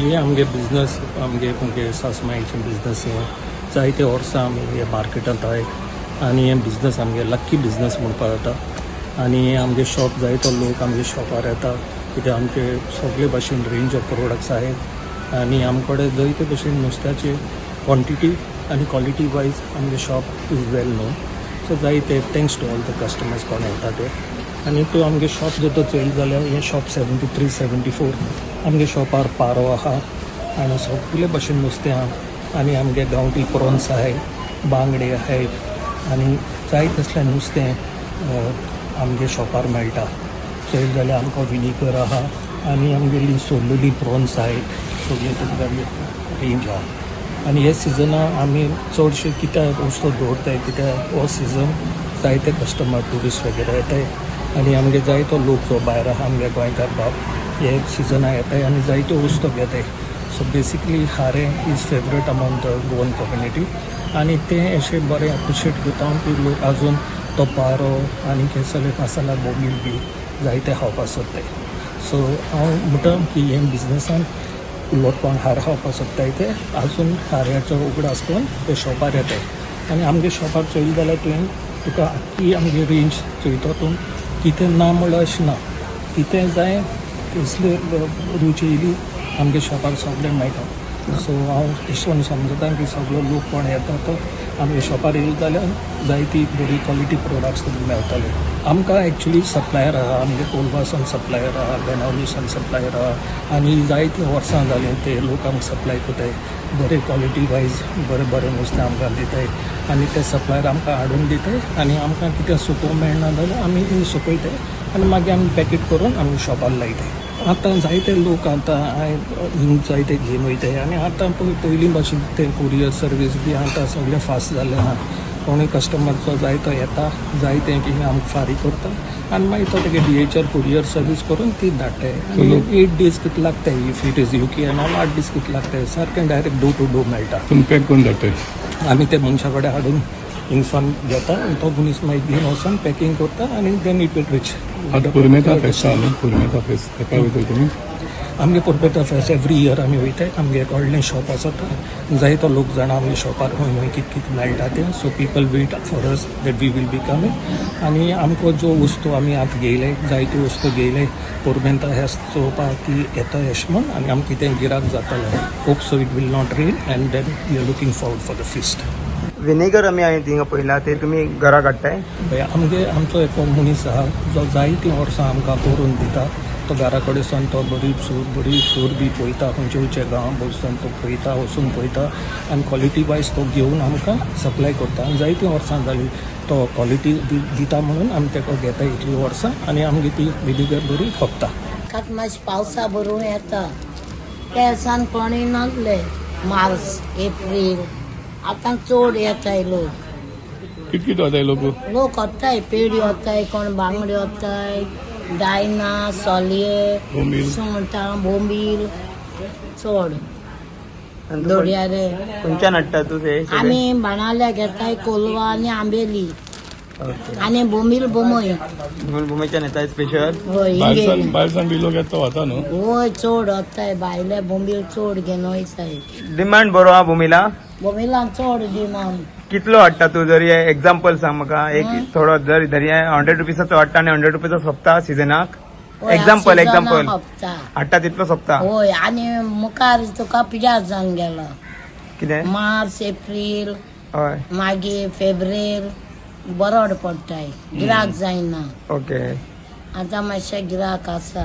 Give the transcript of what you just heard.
हे आमगे बिजनस, आमगे मुगे सासमायचे बिजनस. हे जायते वर्सां आमी हे मार्केटांत आहाय आनी हे बिजनस आमगे लक्की बिजनस म्हणपाक जाता. आनी आमगे शॉप, जायतो लोक आमगे शॉपार येता, कित्याक आमचे सगळे भाशेन रेंज ऑफ प्रोडक्ट्स आहेत आनी आमकडे जायते भशेन नुस्त्याचे क्वॉन्टिटी आनी क्वॉलिटी वायज आमगे shop is well known. So जायते thanks to all the customers कोण येता ते. आनी तूं आमगे शॉप जर तर चोयलें जाल्यार हें शॉप 73, 74. आमगे शॉपार पारो आहा आनी सगळे भशेन नुस्तें आहा आनी आमगे गांवठी प्रॉन्स आहाय, बांगडे आहाय आनी जाय तसलें नुस्तें आमगे शॉपार मेळटा. चोयलें जाल्यार आमकां विनिगर आहा आनी आमगेली सोडलेली प्रॉन्स आहाय. सगळीं तुमकां रेंज आहा. आनी हे सिजना आमी चडशे कित्याक वस्तू दवरताय, कित्याक हो सिजन जायते कस्टमर, ट्युरिस्ट वगैरे येताय आनी आमगे जायतो लोक जो भायर आहा, आमगे गोंयकार बाब हे सिजना येताय आनी जायत्यो वस्तू घेताय. सो बेसिकली खारें is favourite among the Goan community आनी तें अशें बरें एप्रिशिएट करता की लोक आजून तो पारो आनी हे सगळे मसाला बोंबील बी जायते खावपाक सोदताय. सो हांव म्हणटा की हे बिजनसान लोक कोण हार खावपाक सोदताय ते आजून खाऱ्याचो उगडास करून ते शॉपार येताय. आनी आमगे शॉपार चोयलें जाल्यार तुवें तुका आख्खी आमगे रेंज चोयता तूं, कितें ना म्हणल्यार अशें ना. कितें जाय, कसली रुची येयली, आमगे शॉपार सगळें मेळटा. सो हांव अशें म्हणून समजता की सगळो लोक कोण येता तो आमगे शॉपार येयलो जाल्यार जायती बरी क्वॉलिटी प्रोडक्ट्स तुमकां मेळटले. आमकां एक्चुली सप्लायर आहा, आमगे कोलवासान सप्लायर आहा, बेनावलीसान सप्लायर आहा आनी जायतीं वर्सां जालीं ते लोक आमकां सप्लाय करताय. बरे क्वॉलिटी वायज बरें बरें नुस्तें आमकां दिताय आनी ते सप्लायर आमकां हाडून दिताय. आनी आमकां कितें सुको मेळना जाल्यार आमी सुकयताय आनी मागीर आमी पॅकेट करून आमी शॉपार लायताय. आतां जायते लोक आतां हिंग जायते घेवन वयताय आनी आतां पळय पयलीं भाशेन ते कुरियर सर्वीस बी आतां सगळें फास्ट जाल्लें आहा. कोणूय कस्टमर जो जाय तो येता, जाय तें कितें आमकां फारीक करता आनी मागीर तो तेगे डीएचएल कुरियर सर्वीस करून ती धाडटाय. आनी 8 डीज कितले लागताय, if it is UK and all, 8 दीस कितले लागताय, सारकें डायरेक्ट डोर टू डोर मेळटा. तुमी पॅक करून धाडटाय? आमी ते मनशा कडेन हाडून हिंगसान घेता आनी तो मनीस मागीर घेवन वचोन पॅकींग करता आनी then it will reach. आतां पुरुमेंता फेस्त आहा न्हू, पुरुमेंता फेस्त, तेका वयता तुमी? आमगे पुरुमेंता फेस्त एवरी इयर आमी वयताय. आमगे एक व्हडलें शॉप आसा, जायतो लोक जाणा आमगे शॉपार खंय खंय कितें कितें मेळटा तें. So people wait for us that we will be coming. आनी आमकां जो वस्तू आमी आतां घेयले, जायत्यो वस्तू घेयले पुरुमेंता फेस्त चोवपाक की येता अशें म्हूण आनी आमकां कितें गिराक जातलें. Hope so it will not rain and then we are looking forward for the feast. Vinegar आमी हांवें थिंगा पळयला, ते तुमी घरा काडटाय? पळय, आमगे आमचो एक मनीस आहा जो जायतीं वर्सां आमकां करून दिता. तो घरा कडेन सावन तो बरी सूर बरी सूर बी पळयता, खंयचे खंयचे गांव वचून तो पळयता, वचून पळयता आनी क्वॉलिटी वायज तो घेवन आमकां सप्लाय करता. आनी जायतीं वर्सां जालीं तो क्वॉलिटी दिता म्हणून आमी ताका घेता इतलीं वर्सां आनी आमगे ती विनिगर बरी खपता. कात मातशें पावसा भरून येता. त्या दिसान कोणूय नासले, मार्च एप्रील. आतां चड येताय लोक. कित कित वताय लोक? लोक वताय, पेडी वताय, कोण बांगडे वताय, डायना, सोलये. बोंबील. सुंगटां, बोंबील चड. आनी तूं दोडयारे. खंयच्यान हाडटा तूं ते सगळे? आमी बाणाल्या घेताय, कोलवा आनी आंबेली आनी बोंबील बोमय. बोंबयच्यान येता स्पेशल? हय. भायरसान हिंगे. भायरसान बी लोक येता, वता न्हू? हय, चड वताय भायले, बोंबील चड घेवन वयताय. डिमांड बरो आहा बोंबिला? बोंबिलान चड डिमांड. कितलो हाडटा तूं? जरी एग्जाम्पल सांग म्हाका एक थोडो. जरी धरी 100 रुपीसाचो हाडटा आनी 100 रुपीचो सोंपता सिजनाक? Example, example. हप्ता. हाडटा तितलो सोंपता? होय, आनी मुखार तुका पिड्यार जावन गेलो. कितें? मार्च एप्रील. मागीर फेब्रेर बरोड पडटाय, गिराक जायना. आतां मातशें गिराक आसा.